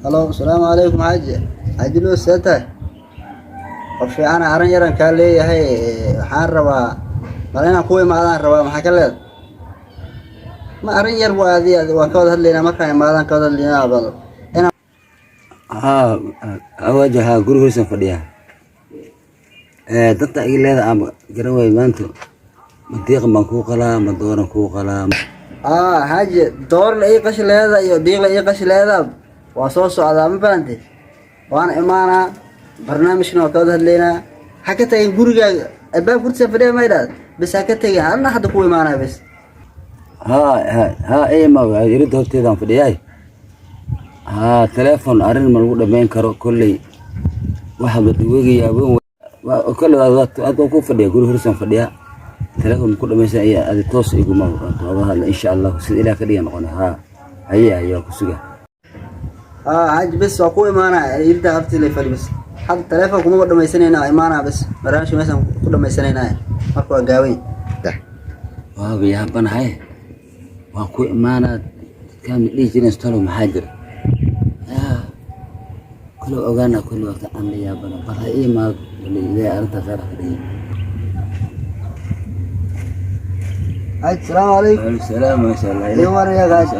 Halo, asalaamu calaykum xaaji. Xaaji loo, see tahay? Qof fiican. Arrin yaran kaa leeyahay. Waxaan rabaa bal inaan ku imaadaan rabaa. Maxaa ka leed? Ma arrin yar waa adi, waan ka wada hadlaynaa markaan imaadaan, ka wada hadlaynaa bal inaan Haa, awaaja, haa, guriga hoosaan fadhiyaa. Danta iga leeda aan garan waayo maanta. Ma diiqan baan kuu qalaa, ma dooran kuu qalaa? Aa xaaji, door la ii qashi leeda iyo diiq la ii qashi leeda waa soo socdaa, ma fahantay? Waana imaanaa, barnaamijkana waa ka wada hadlaynaa. Ha ka tagin gurigaaga, albaab hortiisa fadhiya ma idhaad bes. Ha ka tagin, anna hadda ku imaanaa bes. Haa haa haa, ma iridda horteedaan fadhiyaay. Haa, teleefon arrin ma lagu dhammayn karo kolley. Waxa badwegayaa kolley aad ku fadhiya, guriga horsaan fadhiyaa. Teleefon ma ku dhamaysan iyo adi toos iguma wada hadla, insha Allah sida Ilaah ka dhiga noqona. Haa, haye haye, waa ku suga. Haa xaaji, bes waa ku imaanaa, iridda hortii lay fadhi bes. Hadda teleefon kuma dhamaysanayna, waa imaanaa bes. Barnaamijka meeshaan ku dhamaysanaynaa marka waa gaaweyn. Waaba yaabanahay, waan ku imaanaa. Dadkaan ma dhihi jirin stolo, maxaa jira? Yaa kule ogaana kule waqti aan la yaabana. Bal ha ii imaado, bal Ilaahay arrinta khayr ha ka dhigay. Xaaji, salaamu calaykum. Waalaikum salaam, maasha Allah. Ii waraya xaaji?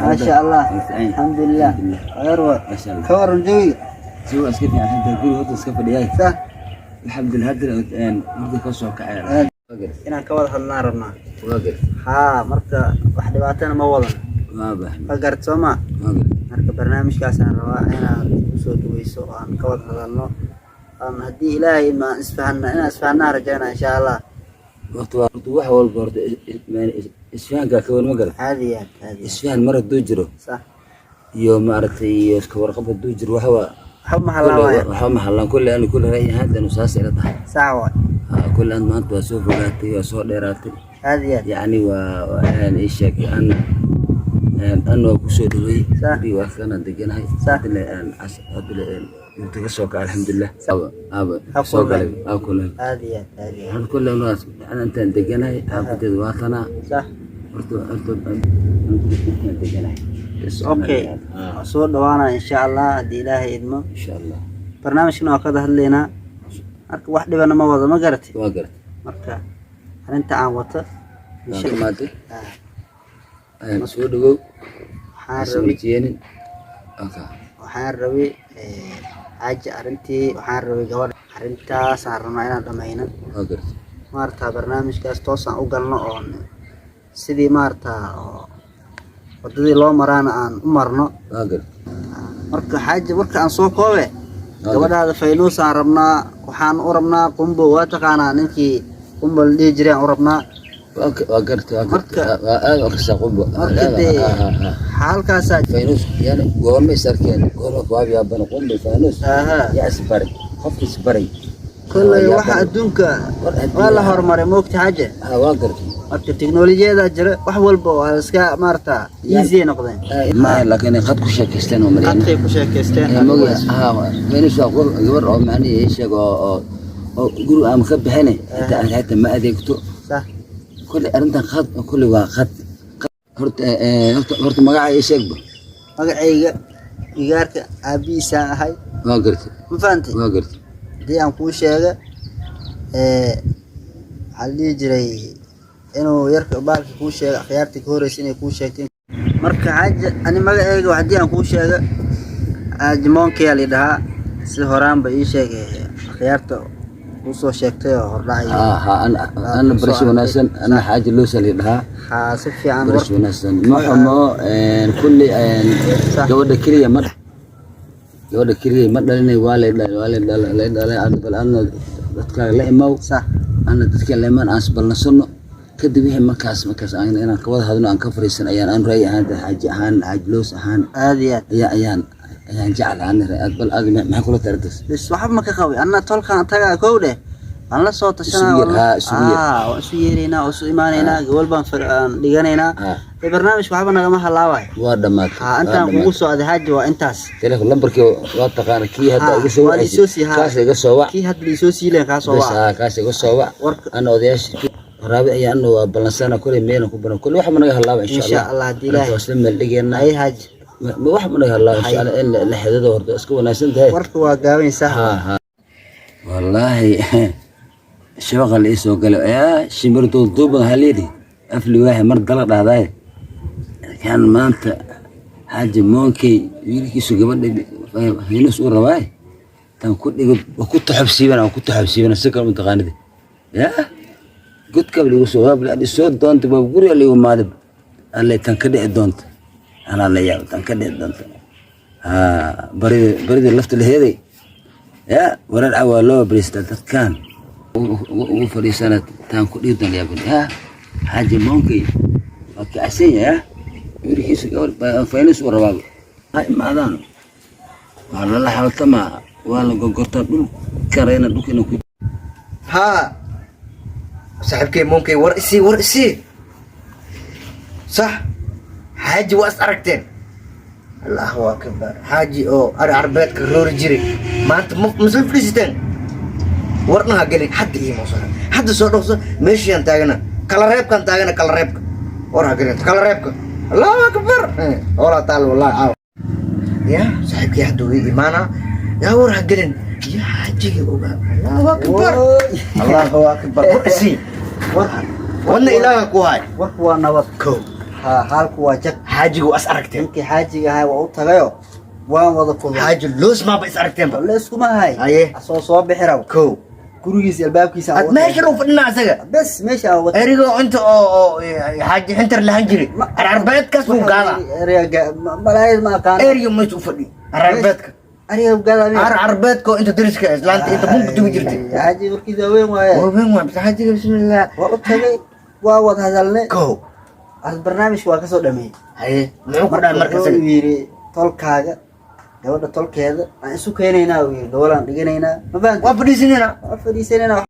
Maasha Allah, alxamdulilah, khayr wa. Maasha Allah. Ka waran jawiga? Si waa iska fiican, hadda guriga horta iska fadhiyaay. Sax. Alxamdulilah, hadda horta ka soo kacay. Inaan ka wada hadlaan rabnaa. Waa gar. Haa, marka wax dhibaatana ma wadan. Waa bah. Ka gart soo ma? Waa gar. Marka barnaamijkaasaan rabaa inaad usoo dhaweyso oo aan ka wada hadalno, aan haddii Ilaahay ma isfahanna, inaan isfahanaa rajaynaa, insha Allah. Horta waa horta wax walba horta isfahankaa ka weyn, ma garat? Caadi yaad, caadi. Isfahan mar hadduu jiro sax iyo maaragtay iyo iska warqab hadduu jiro, waxa waa waxba ma halaawaya. Waxba ma hallaan. Kulle ani kulle ra'yi ahaantan saas ila tahay. Sax waay. Haa, kulle an maanta waa soo fogaatay, waa soo dheeraatay. Caadi yaad. Yacni waa ii sheeg an waa kusoo dhawey. Sax. Guriga waa kana deganahay. Sax. Hadda hadda inta ka soo kaca, alxamdulilah, aaba Ha soo kulmay. galay, aa kulmay. Caadi yaad, caadi yaad. Horta kulle ana intaan deganahay, xaafadeeda waa tanaa. Sax. Horta intaan deganahay. Is okay. Haa. Waa soo dhawaanaa, insha Allah, haddii Ilaahay idmo. Insha Allah. Barnaamijkana waa kada hadlaynaa, marka wax dhibana ma wado, ma garatay? Waa garatay. Marka arrinta aan wato Waa imaaday. Ah, soo dhawow. Waxaan rabay Ismajeenin okay. Waxaan rabay xaaji, arrintii waxaan rabay gabadha, arrintaasaan rabnaa inaan dhamayno. Waa garatay. Maarata barnaamijkaas toosaan u galno oon sidii maarata oo wadadii loo maraana aan u marno. Waa garatay. Marka xaaji, marka aan soo koobe, gabadhaada Faynuusaan rabnaa. Waxaan u rabnaa Qumbo, waa taqaanaa ninkii Qumbo la dhihi jiray aan u rabnaa. Waa garatay, waa garatay. Waa aad u akrisaa Qumbo. Marka dee xaalkaasaa Faynus yani goorma is arkeen? Goorma waab yaabana Qumbo Faynus yaa isbaray? Qofka isbaray. Kolley waxa adduunka waa la horumaray, moogta xaaje? Ha, waa garatay. Marka teknolojiyada jira, wax walba waa la iska maarata easy ay noqdeen. Ma laakiin qad ku sheekaysteen oo maleyna. Qadkay ku sheekaysteen. Moga ha, Faynus waa gabar oo macnihi ii sheeg oo guri aan ka bixin, xitaa ma adeegto. Sax. Kulley arrintan qad kulley waa qad. Horta magaca ii sheegba. Magacayga igaarka aabihiisaan ahay. Waa garatay. Ma fahantay? Waa garatay. Haddii aan kuu sheega, waxaa la dhihi jiray inuu yarka baalka kuu sheega, akhyaartii ka horreysay inay kuu sheegtay. Marka xaaji, ani magacayga haddii aan kuu sheega, Xaaji Moonkiyaa la dhahaa. Si horaanba ii sheegay akhyaarta kuu soo sheegtay oo hordhacay. Ha ha, ana barasho wanaagsan. Ana Xaaji Loosa la dhahaa. Haa, si fiican. Barasho wanaagsan, ma xumo kulli. Gabadha keliya ma gabadha keliya ma dhalinay, waa lay dhalay, waa lay dhalay, lay dhalay. Bal adna dadkaaga la imaw. Sax. Ana dadka la imaan, aan isbalnansano. Kadib wixii markaas aan inaan ka wada hadno, aan ka fariisan ayaan aan ra'yi ahaan, xaaji ahaan, Xaaji Loos ahaan. Aad iyo aad. Ayaan jeclahay ana ra'yi. Bal adi maxay kula tahay arrintaas? Bes, waxba ma ka qabay. Anna tolkaan tagaa, kow dheh, waan la soo tashanaa. Isugu yeer, haa, isugu yeer. Aa, waan isu yeeraynaa oo isu imaanaynaa, gobol baan aan dhiganaynaa. Dee barnaamijka waxba nagama halaawayo. Waa dhamaatay. Haa, intaan kugu socday xaaji waa intaas. Telefoon lambarkii waa taqaana, kii hadda iga soo waa wacaysid. liisoo sii, haa. Kaas iga soo wac. Kii hadda liisoo siileen kaa soo bes waca. Haa, kaas iga soo wac. Warka ana odayaasha waraabe ayaa ana waa ballansana, kuley meelan ku baran, kuley waxba naga halaaba, insha Insha Allah. Allah, haddii Arrinta Ilaahay waa isla meel dhigeynaa. Ay xaaji. Ma wax ma naga hadlaa, insha Allah in la xidhiidho horta iska wanaagsan tahay. Warka waa gaaban sax. Ha ha, wallaahi shabaqa la ii soo galay yaa shimbir duuduuban waxaa layidhi af liwaaxi mar dala dhahdaay. Kan maanta Xaaji Moonkey wiilkiisu gabadha hinus uu rabaay, tan ku dhigo waa ku taxabsiibana, waa ku taxabsiibana si kale mataqaanida yaa godkaba liigu soo waa soo doonta, waa guriga liigu maaday. Alle tan ka dhici doonta anaa la yaab, tan ka dhici doonta. Haa, barida barida lafta laheeday yaa warar cawaa loo bariistaa dadkan ugu fadhiisana taan ku dhihi doona yaabin. Yaa Xaaji Moonkey waa kacsan yahay, wiilkiisa gabar faynus uu rabaaba ha imaadaan, waa lala xaltamaa, waa la gogortaa dhul karayna dhulkiina ku. Haa, saaxiibkay Moonkay, war isii, war isii. Sax, Xaaji waa is aragteen? Allahu akbar! Xaaji oo ari carbeedka roori jiray maanta ma masla fadhiisiteen? Warna ha gelin hadda, iimo soo hadda, soo dhowso. Meeshiaan taagana, kala reebkaan taagana, kala reebka. War ha gelin kala reebka. Allahu akbar! Walaa taal, wallahi caawa ya saaxiibkay hadda wii imaana. Yaa war ha gelin ya xaajiga ogaa. Allahu akbar, allahu akbar! War isii, wadna ilaaha ku hay. Warku waa nabad. Kow. Ha, xaalku waa jag. Xaajiga waa is aragteen? Ninkii xaajiga ahay waa u tagayo, waan wada kulmay. Xaaji loos maaba is aragteenba? Layskuma hay. Haye. Asoo soo bixi rabo. Kow. Gurigiisa albaabkiisa aan ad uga tagay. Meeshan uu fadhinaa asaga? Bes, meesha aan uga tagay. Erigo inta oo Xaaji Xintar lahan jiray, ararbeedkaas wuu gaadaa. Malaayad ma aqaan. Eriyo meesha u fadhi, ararbeedka. Ariga gaadaa miya? Ararbeedka oo inta dariska islaanta inta bunka dubi jirtay. Xaaji warkiisa weyn waaye. Waaweyn waa bas xaajiga, bismillah. Waa u tagay, waa wada hadalnay. Kow. As barnaamijka waa kasoo dhameeyey. Haye, muxuu ku dhahay marka wuxuu isaga? Yidhi tolkaaga gabadha tolkeeda aan isu keenaynaa, uu yidhi, gabalaan dhiganaynaa, ma fahanti? Waa fadhiisinayna. Waa fadhiisanaynaa.